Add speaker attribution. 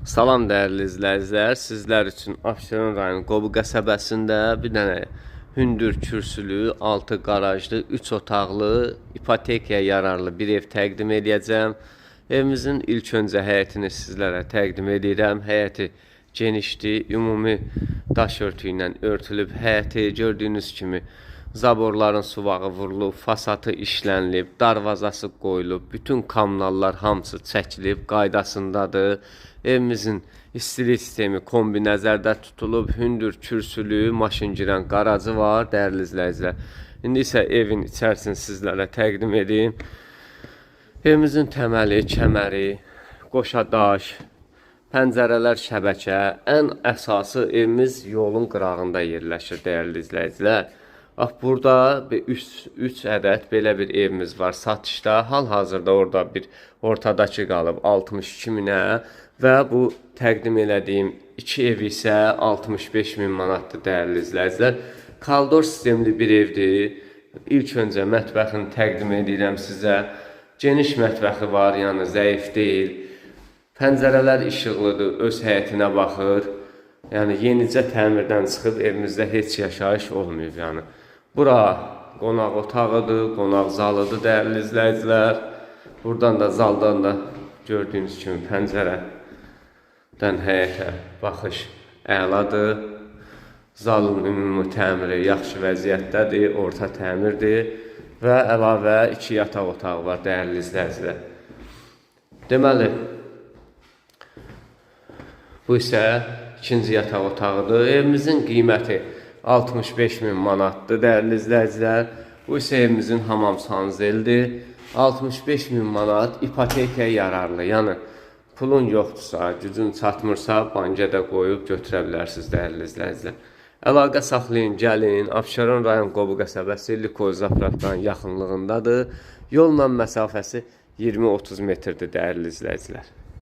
Speaker 1: Salam dəyərli izləyicilər, sizlər üçün Abşeron rayonu Qobu qəsəbəsində bir dənə hündür kürsülü, 6 qarajlı, 3 otaqlı, ipotekaya yararlı bir ev təqdim eləyəcəm. Evimizin ilk öncə həyətini sizlərə təqdim edirəm. Həyəti genişdir, ümumi daş örtüyü ilə örtülüb həyəti. Gördüyünüz kimi zaborların suvağı vurulub, fasatı işlənilib, darvazası qoyulub, bütün kommunallar hamısı çəkilib, qaydasındadır. Evimizin istilik sistemi kombi nəzərdə tutulub, hündür kürsülü, maşın girən qarajı var, dəyərli izləyicilər. İndi isə evin içərisini sizlərə təqdim edim. Evimizin təməli, kəməri, qoşa daş, pəncərələr şəbəkə, ən əsası evimiz yolun qırağında yerləşir, dəyərli izləyicilər. Bax, burada bir 3 ədəd belə bir evimiz var satışda. Hal-hazırda orada bir ortadakı qalıb 62 minə və bu təqdim elədiyim 2 ev isə 65 min manatdır, dəyərli izləyicilər. Koridor sistemli bir evdir. İlk öncə mətbəxini təqdim edirəm sizə. Geniş mətbəxi var, yəni zəif deyil. Pəncərələr işıqlıdır, öz həyətinə baxır. Yəni yenicə təmirdən çıxıb evimizdə heç yaşayış olmayıb yəni. Bura qonaq otağıdır, qonaq zalıdır, dəyərli izləyicilər. Buradan da zaldan da gördüyünüz kimi pəncərədən həyətə baxış əladır. Zalın ümumi təmiri yaxşı vəziyyətdədir, orta təmirdir və əlavə 2 yataq otağı var, dəyərli izləyicilər. Deməli, bu isə ikinci yataq otağıdır. Evimizin qiyməti 65 min manatdır, dəyərli izləyicilər. Bu isə evimizin hamam sanzelidir. 65 min manat ipotekaya yararlı. Yəni pulun yoxdursa, gücün çatmırsa, banka da qoyub götürə bilərsiniz, dəyərli izləyicilər. Əlaqə saxlayın, gəlin. Abşeron rayon Qobu qəsəbəsi Likoy Zapravkanın yaxınlığındadır. Yolla məsafəsi 20-30 metrdir, dəyərli izləyicilər.